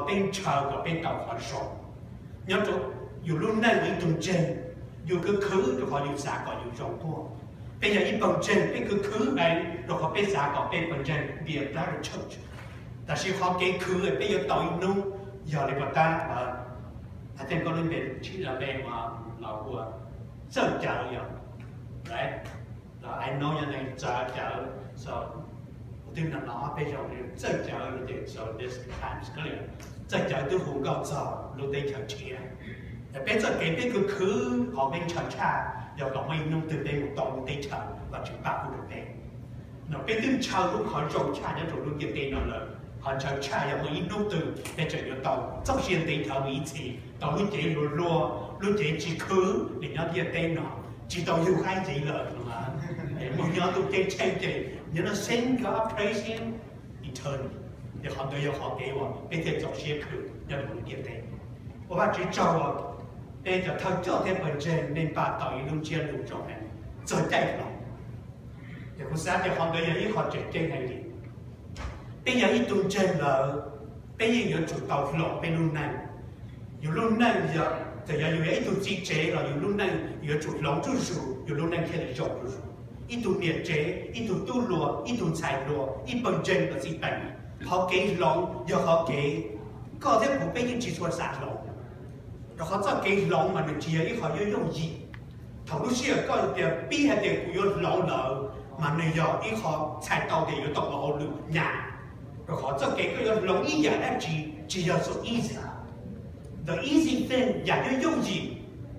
peb ntshaw kom peb tau qhov zoo. Nyob rau yus lub neej ib tug ntseeg, yus khwv khwv rau qhov yus xav kom yus zoo tuaj. Peb yog ib pawg ntseeg, peb khwv khwv heev rau qhov peb xav kom peb pawg ntseeg be a better church. Tab sis qhov kev khwv peb yuav tau ib hnub, yog li pom tab, a tej koj lub npe tshib la npe los ua txawj cawv yog, right? Los I know your name, txawj cawv, so, twb no no peb zoo li txawj cawv, so this times, txawj cawv twb hu nkauj txog lub teb chaws tshiab. Peb txoj kev peb khwv khwv qhov peb ntshaw tshaj yog kom muaj ib hnub twg peb mus tau lub teb chaws Vajtswv pab pub rau peb. No peb twb ntshaw lub qhov zoo tshaj nyob rau lub ntiaj teb no lawm, qhov ntshaw tshaj yog muaj ib hnub twg peb tseem yuav tau txoj sia ntev dhawv mus ib txhis, tau lub cev hluas hluas, lub cev tsis khwv li nyob ntiaj teb no, tsis tau yug qaib ntxiv lawm, mus nyob ntuj ceeb tsheej ces nyob no sing God, praise Him eternally. Ces qhov ntawd yog qhov kev uas peb thiaj txaus siab khwv nyob rau lub ntiaj teb. Ua Vajtswv tsaug, peb cov thawj coj thiab pawg ntseeg nej npaj tau ib lub ntsiab lus zoo heev txog caij hloov. Ces kuv xav tias qhov ntawd yog ib qho tseem ceeb heev li. Peb yog ib tug ntseeg lawm, peb yeej yuav tsum tau hloov peb lub neej. Yus lub neej yog, txawm yog yus yog ib tug txiv tsev los yus lub neej yuav tsum hloov zuj zus, yus lub neej thiaj li zoo zuj zus. Ib tug niam tsev, ib tug tub hluas, ib tug ntxhais hluas, ib pawg ntseeg los xij peem, qhov kev hloov yog qhov kev koj thiab kuv peb yeej tsis tshua xav hloov. Rau qhov txoj kev hloov mas nws tsis yog ib qho yooj yooj yim. Thaum lub sij hawm koj tias pib hais tias kuv yuav hloov lawm, mas nws yog ib qho txhais tau tias yuav tau ua hauj lwm hnyav. Rau qhov txoj kev koj yuav hloov ib yam dab tsi tsis yog so easy. The easy thing, yam yooj yooj yim,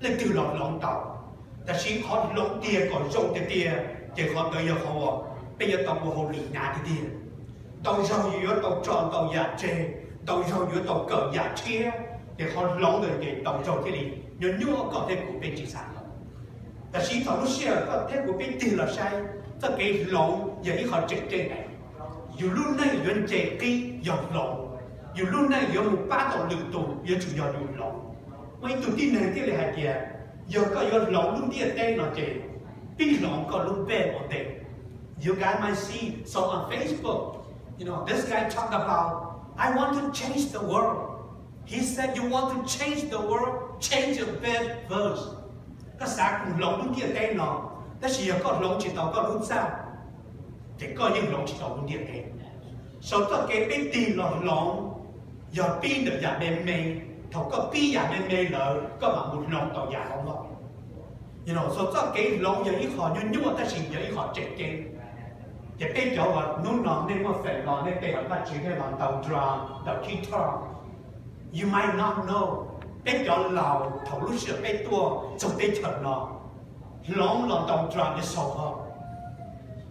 leej twg los hloov tau. Tab sis qhov hloov tiag kom zoo tiag tiag, ces qhov ntawd yog qhov uas peb yuav tau ua hauj lwm hnyav tiag tiag. Ntau zaug yus yuav tau tso ntau yam tseg, ntau zaug yus yuav tau kawm yam tshiab, ces qhov hloov ntawd ces ntau zaug thiaj li nyuaj nyuaj koj thiab kuv peb tsis xav hloov. Tab sis thaum lub sij hawm koj thiab kuv peb tig los saib, txoj kev hloov yog ib qho tseem ceeb heev. Yus lub neej yuav nce qib yog hloov, yus lub neej yuav mus pab tau lwm tus yuav tsum yog yus hloov. Muaj ib tug tib neeg thiaj li hais tias, yog koj yuav hloov lub ntiaj teb no ces pib hloov koj lub npe ua ntej. You guys might see, so on Facebook, you know, this guy talked about, I want to change the world. He said, you want to change the world, change your bed first. Koj xav mus hloov lub ntiaj teb no, tab sis yog koj hloov tsis tau koj lub txaj, ces koj yeej hloov tsis tau lub ntiaj teb. So txoj kev peb tig los hloov yog pib ntawm yam me me. Thaum koj pib yam me me lawm, koj mam mus hloov tau yam loj loj. So txoj kev hloov yog ib qho nyuaj nyuaj tab sis yog ib qho tseem ceeb. Ces peb cov uas hnub no nej muaj feem los nej pe hawm Vajtswv nej los ntaus drum, ntaus guitar, you might not know, peb cov laus thaum lub sij hawm peb tuaj txog teb chaws no, hloov los ntaus drum is so hard.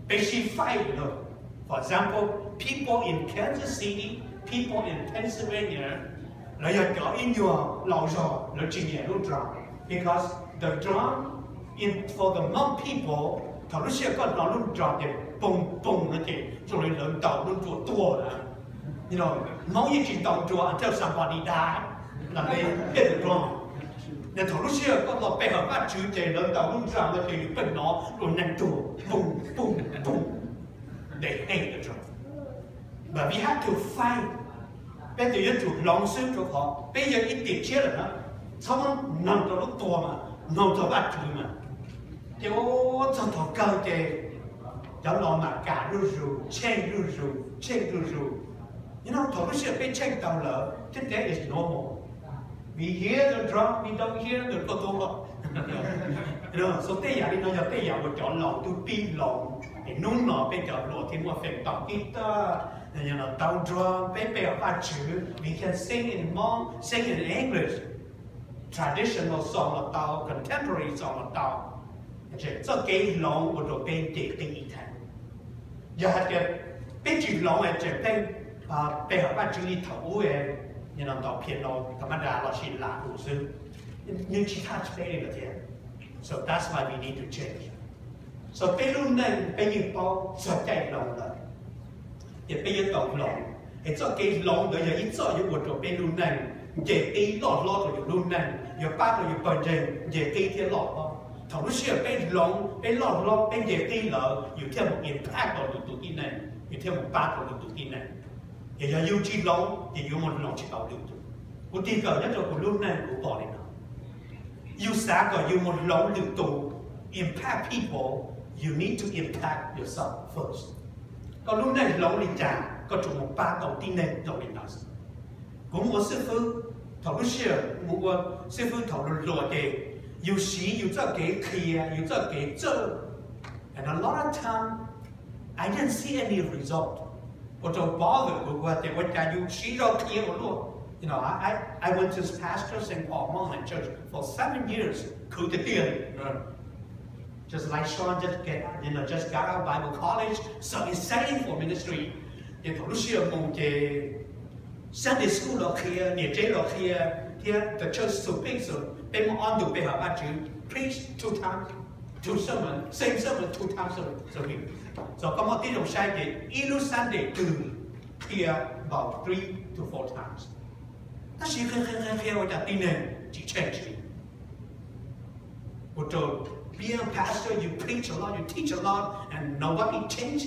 Peb sib faib lawm. For example, people in Kansas City, people in Pennsylvania, lawv yog cov ib nyuag laus zog lawv tsis nyiam lub drum, because the drum in for the Hmong people, thaum lub sij hawm koj hnov lub drum ces poog poog no ces zoo li lawv ntaus lub nruas tuag lawm. Hmoob yeej tsis ntaus nruas until somebody die, los li hit the drum. Thaum lub sij hawm koj los pe hawm Vajtswv ces lawv ntaus lub drum no ces yus pheej hnov ua neeg tuag, poog poog poog. They hate the drum. But we have to fight. Peb tsuas yuav tsum hloov xwb rau qhov peb yog ib tiam tshiab lawm na, txhob mloog rau lub tuag mas mloog txog Vajtswv mas. Ces ua txog thaum kawg ces cov laus mam kam zuj zus, tsheej zuj zus, tsheej zuj zus. Yog no thaum lub sij hawm peb tsheej tau lawm, this day is normal. We hear the drum, we don't hear the tuag tuag. So tej yam li no yog tej yam uas cov laus twb pib hloov, es hnub no peb cov hluas thiaj muaj feem ntaus guitar, ntaus drum, peb pe hawm Vajtswv, we can sing in Hmong, sing in English, traditional song los tau, contemporary song los tau. Txoj kev hloov ua rau peb nce qib ib thaj. Yog hais tias peb tsis hloov es tseem pheej pe hawm Vajtswv li thaum ub, ntaus piano tha ma da los sis lam mus xwb, yeej tsis thaj peb li lawm thiab. So that's why we need to change. So peb lub neej peb yeej paub txog caij hloov lawm, ces peb yuav tau hloov. Es txoj kev hloov ntawd yog ib txoj yuav ua rau peb lub neej nce qib loj hlob rau yus lub neej, yuav pab rau yus pawg ntseeg nce qib thiab loj hlob. Thaum lub sij hawm peb hloov, peb loj hlob, peb nce qib lawm, yus thiaj mus impact rau lwm tus tib neeg, yus thiaj mus pab rau lwm tus tib neeg. Ces yog yus tsis hloov ces yuav mus hloov tsis tau lwm tus. Kuv tig kawm nyob rau kuv lub neej kuv pom li no. Yus xav kom yus mus hloov lwm tus, impact people, you need to impact yourself first. Koj lub neej hloov li cas koj tsuas mus pab tau tib neeg zoo li ntawd. Kuv mus ua xib fwb, thaum lub sij hawm mus ua xib fwb thaum hluas hluas ces yus siv yus txoj kev qhia, yus txoj kev txawj, and a lot of time I didn't see any result. Ua rau bother kuv, kuv tias ua cas yus siv zog qhia ua luaj. You know, I, I, I went to Pastor Saint Paul Monglan Church for seven years, khwv tiag tiag. Just like Sean just get, you know, just got out of Bible college, so exciting for ministry. Ces thaum lub sij hawm mus ces Sunday school los qhia, niam tsev los qhia, thiab the church so big, so peb muaj ob ntu peb hawm Vajtswv, preach two times, two sermon, same sermon two times a week. So koj muaj tib zoo saib ces ib lub Sunday twg qhia about three to four times. Tab sis qhia qhia qhia qhia ua cas tib neeg tsis change li. Ua rau, being a pastor, you preach a lot, you teach a lot, and nobody change,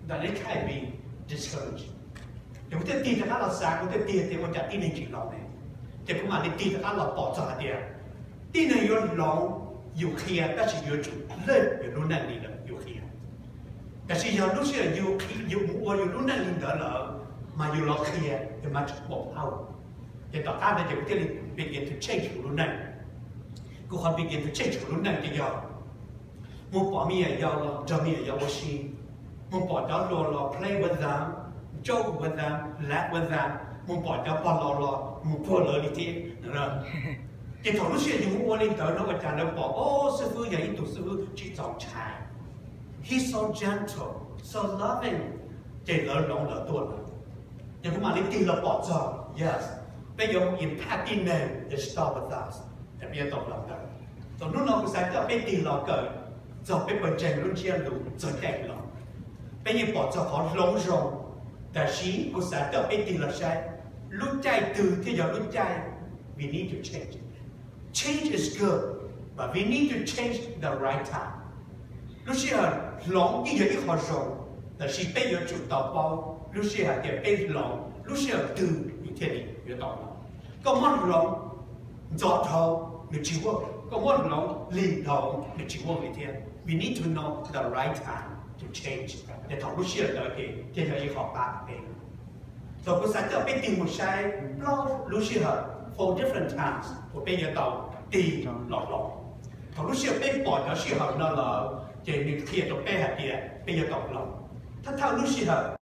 that it can be discouraged. Ces kuv thiaj tig rov qab los xav, kuv thiaj tig tias ua cas tib neeg tsis hloov ne. Ces kuv mam li tig rov qab los pom txog hais tias tib neeg yuav hloov yus qhia tab sis yuav tsum live yus lub neej li ntawd yus qhia. Tab sis yog lub sij hawm yus qhia, yus mus ua yus lub neej li ntawd lawm, mas yus los qhia yus mas tsis pom hau. Ces tom qab ntawd ces kuv thiaj li begin to change kuv lub neej. Kuv qhov begin to change kuv lub neej ces yog mus pom me nyuam yaus los nrog me nyuam yaus ua si, mus pom cov hluas los play with them, joke with them, laugh with them, mus pom cov pog laus los mus puag lawv li thiab. Ces thaum lub sij hawm yus mus ua li ntawd no ua cas lawv pom, o, xib fwb yog ib tug xib fwb tsis txaus ntshai, he's so gentle, so loving, ces lawv hloov lawv tuaj lawm. Ces kuv mam li tig los pom txog, yes, peb yuav mus impact tib neeg, they start with us, es peb yuav tau hloov ntawd. Thaum hnub no kuv xav coj peb tig los kawm txog peb pawg ntseeg lub ntsiab lus txog caij hloov. Peb yeej pom txog qhov hloov zoo, tab sis kuv xav coj peb tig los saib lub caij twg thiaj yog lub caij we need to change. Change is good, but we need to change the right time. Lub sij hawm hloov yeej yog ib qho zoo, tab sis peb yuav tsum tau paub lub sij hawm tias peb hloov lub sij hawm twg nws thiaj li yuav tau hloov. Koj muab hloov ntxov dhau nws tsis work, koj muab hloov lig dhau nws tsis work li thiab. We need to know the right time to change. Ces thaum lub sij hawm ntawd ces thiaj yog ib qho pab peb. Thaum kuv xav coj peb tig mus saib plaub lub sij hawm, four different times uas peb yuav tau tig los hloov. Thaum lub sij hawm peb pom cov sij hawm no lawm ces nws qhia rau peb hais tias peb yuav tau hloov. Thawj thawj lub sij hawm